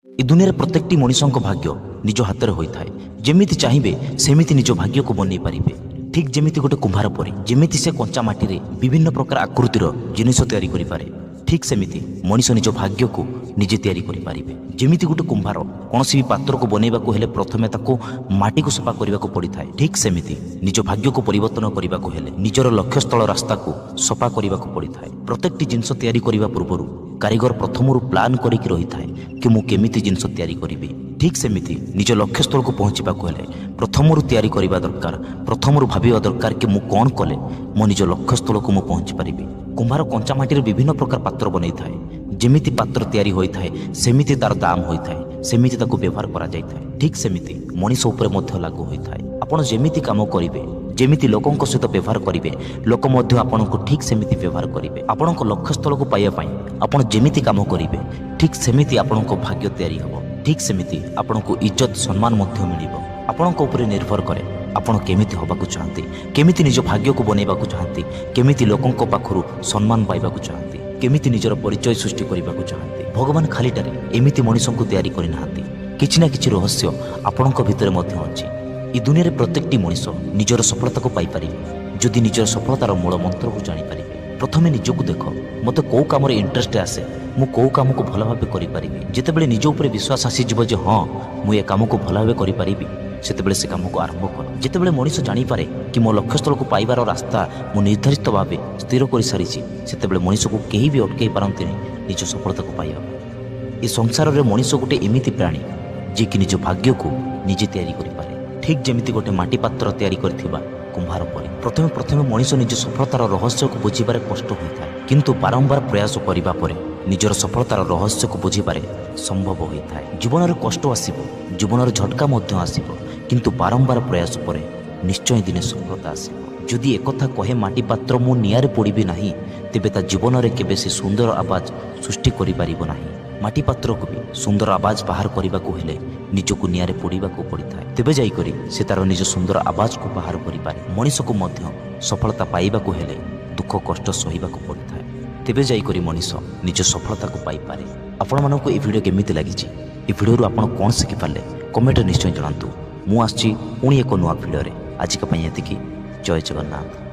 ଏ ଦୁନିଆରେ ପ୍ରତ୍ୟେକଟି ମଣିଷଙ୍କ ଭାଗ୍ୟ ନିଜ ହାତରେ ହୋଇଥାଏ। ଯେମିତି ଚାହିଁବେ ସେମିତି ନିଜ ଭାଗ୍ୟକୁ ବନେଇ ପାରିବେ। ଠିକ୍ ଯେମିତି ଗୋଟେ କୁମ୍ଭାର ପରି, ଯେମିତି ସେ କଞ୍ଚା ମାଟିରେ ବିଭିନ୍ନ ପ୍ରକାର ଆକୃତିର ଜିନିଷ ତିଆରି କରିପାରେ, ଠିକ୍ ସେମିତି ମଣିଷ ନିଜ ଭାଗ୍ୟକୁ ନିଜେ ତିଆରି କରିପାରିବେ। ଯେମିତି ଗୋଟେ କୁମ୍ଭାର କୌଣସି ବି ପାତ୍ରକୁ ବନେଇବାକୁ ହେଲେ ପ୍ରଥମେ ତାକୁ ମାଟିକୁ ସଫା କରିବାକୁ ପଡ଼ିଥାଏ, ଠିକ୍ ସେମିତି ନିଜ ଭାଗ୍ୟକୁ ପରିବର୍ତ୍ତନ କରିବାକୁ ହେଲେ ନିଜର ଲକ୍ଷ୍ୟସ୍ଥଳ ରାସ୍ତାକୁ ସଫା କରିବାକୁ ପଡ଼ିଥାଏ। ପ୍ରତ୍ୟେକଟି ଜିନିଷ ତିଆରି କରିବା ପୂର୍ବରୁ କାରିଗର ପ୍ରଥମରୁ ପ୍ଲାନ୍ କରିକି ରହିଥାଏ କି ମୁଁ କେମିତି ଜିନିଷ ତିଆରି କରିବି। ଠିକ୍ ସେମିତି ନିଜ ଲକ୍ଷ୍ୟସ୍ଥଳକୁ ପହଞ୍ଚିବାକୁ ହେଲେ ପ୍ରଥମରୁ ତିଆରି କରିବା ଦରକାର, ପ୍ରଥମରୁ ଭାବିବା ଦରକାର କି ମୁଁ କ'ଣ କଲେ ମୋ ନିଜ ଲକ୍ଷ୍ୟସ୍ଥଳକୁ ମୁଁ ପହଞ୍ଚି ପାରିବି। କୁମ୍ଭାର କଞ୍ଚା ମାଟିରେ ବିଭିନ୍ନ ପ୍ରକାର ପାତ୍ର ବନେଇଥାଏ। ଯେମିତି ପାତ୍ର ତିଆରି ହୋଇଥାଏ ସେମିତି ତାର ଦାମ ହୋଇଥାଏ, ସେମିତି ତାକୁ ବ୍ୟବହାର କରାଯାଇଥାଏ। ଠିକ୍ ସେମିତି ମଣିଷ ଉପରେ ମଧ୍ୟ ଲାଗୁ ହୋଇଥାଏ। ଆପଣ ଯେମିତି କାମ କରିବେ, ଯେମିତି ଲୋକଙ୍କ ସହିତ ବ୍ୟବହାର କରିବେ, ଲୋକ ମଧ୍ୟ ଆପଣଙ୍କୁ ଠିକ୍ ସେମିତି ବ୍ୟବହାର କରିବେ। ଆପଣଙ୍କ ଲକ୍ଷ୍ୟସ୍ଥଳକୁ ପାଇବା ପାଇଁ ଆପଣ ଯେମିତି କାମ କରିବେ, ଠିକ୍ ସେମିତି ଆପଣଙ୍କ ଭାଗ୍ୟ ତିଆରି ହେବ, ଠିକ୍ ସେମିତି ଆପଣଙ୍କୁ ଇଜ୍ଜତ ସମ୍ମାନ ମଧ୍ୟ ମିଳିବ। ଆପଣଙ୍କ ଉପରେ ନିର୍ଭର କରେ ଆପଣ କେମିତି ହେବାକୁ ଚାହାନ୍ତି, କେମିତି ନିଜ ଭାଗ୍ୟକୁ ବନେଇବାକୁ ଚାହାନ୍ତି, କେମିତି ଲୋକଙ୍କ ପାଖରୁ ସମ୍ମାନ ପାଇବାକୁ ଚାହାନ୍ତି, କେମିତି ନିଜର ପରିଚୟ ସୃଷ୍ଟି କରିବାକୁ ଚାହାନ୍ତି। ଭଗବାନ ଖାଲିଟାରେ ଏମିତି ମଣିଷଙ୍କୁ ତିଆରି କରିନାହାନ୍ତି। କିଛି ନା କିଛି ରହସ୍ୟ ଆପଣଙ୍କ ଭିତରେ ମଧ୍ୟ ଅଛି। ଏ ଦୁନିଆରେ ପ୍ରତ୍ୟେକଟି ମଣିଷ ନିଜର ସଫଳତାକୁ ପାଇପାରିବେ ଯଦି ନିଜର ସଫଳତାର ମୂଳ ମନ୍ତ୍ରକୁ ଜାଣିପାରିବେ। ପ୍ରଥମେ ନିଜକୁ ଦେଖ, ମୋତେ କେଉଁ କାମରେ ଇଣ୍ଟରେଷ୍ଟ ଆସେ, ମୁଁ କେଉଁ କାମକୁ ଭଲ ଭାବେ କରିପାରିବି। ଯେତେବେଳେ ନିଜ ଉପରେ ବିଶ୍ୱାସ ଆସିଯିବ ଯେ ହଁ, ମୁଁ ଏ କାମକୁ ଭଲ ଭାବେ କରିପାରିବି, ସେତେବେଳେ ସେ କାମକୁ ଆରମ୍ଭ କର। ଯେତେବେଳେ ମଣିଷ ଜାଣିପାରେ କି ମୋ ଲକ୍ଷ୍ୟସ୍ଥଳକୁ ପାଇବାର ରାସ୍ତା ମୁଁ ନିର୍ଦ୍ଧାରିତ ଭାବେ ସ୍ଥିର କରିସାରିଛି, ସେତେବେଳେ ମଣିଷକୁ କେହି ବି ଅଟକାଇ ପାରନ୍ତିନି ନିଜ ସଫଳତାକୁ ପାଇବା ପାଇଁ। ଏ ସଂସାରରେ ମଣିଷ ଗୋଟେ ଏମିତି ପ୍ରାଣୀ ଯିଏକି ନିଜ ଭାଗ୍ୟକୁ ନିଜେ ତିଆରି କରିପାରେ, ଠିକ୍ ଯେମିତି ଗୋଟେ ମାଟି ପାତ୍ର ତିଆରି କରିଥିବା କୁମ୍ଭାର ପରି। ପ୍ରଥମେ ପ୍ରଥମେ ମଣିଷ ନିଜ ସଫଳତାର ରହସ୍ୟକୁ ବୁଝିବାରେ କଷ୍ଟ ହୋଇଥାଏ, କିନ୍ତୁ ବାରମ୍ବାର ପ୍ରୟାସ କରିବା ପରେ ନିଜର ସଫଳତାର ରହସ୍ୟକୁ ବୁଝିବାରେ ସମ୍ଭବ ହୋଇଥାଏ। ଜୀବନରେ କଷ୍ଟ ଆସିବ, ଜୀବନରେ ଝଟକା ମଧ୍ୟ ଆସିବ, କିନ୍ତୁ ବାରମ୍ବାର ପ୍ରୟାସ ପରେ ନିଶ୍ଚୟ ଦିନେ ସଫଳତା ଆସିବ। ଯଦି ଏକଥା କହେ ମାଟି ପାତ୍ର ମୁଁ ନିଆଁରେ ପୋଡ଼ିବି ନାହିଁ, ତେବେ ତା ଜୀବନରେ କେବେ ସେ ସୁନ୍ଦର ଆବାଜ ସୃଷ୍ଟି କରିପାରିବ ନାହିଁ। ମାଟି ପାତ୍ରକୁ ବି ସୁନ୍ଦର ଆବାଜ ବାହାର କରିବାକୁ ହେଲେ ନିଜକୁ ନିଆଁରେ ପୋଡ଼ିବାକୁ ପଡ଼ିଥାଏ, ତେବେ ଯାଇକରି ସେ ତାର ନିଜ ସୁନ୍ଦର ଆବାଜକୁ ବାହାର କରିପାରେ। ମଣିଷକୁ ମଧ୍ୟ ସଫଳତା ପାଇବାକୁ ହେଲେ ଦୁଃଖ କଷ୍ଟ ସହିବାକୁ ପଡ଼ିଥାଏ, ତେବେ ଯାଇକରି ମଣିଷ ନିଜ ସଫଳତାକୁ ପାଇପାରେ। ଆପଣମାନଙ୍କୁ ଏ ଭିଡ଼ିଓ କେମିତି ଲାଗିଛି, ଏ ଭିଡ଼ିଓରୁ ଆପଣ କ'ଣ ଶିଖିପାରିଲେ, କମେଣ୍ଟରେ ନିଶ୍ଚୟ ଜଣାନ୍ତୁ। ମୁଁ ଆସୁଛି ପୁଣି ଏକ ନୂଆ ଭିଡ଼ିଓରେ। ଆଜିକା ପାଇଁ ଏତିକି। ଜୟ ଜଗନ୍ନାଥ।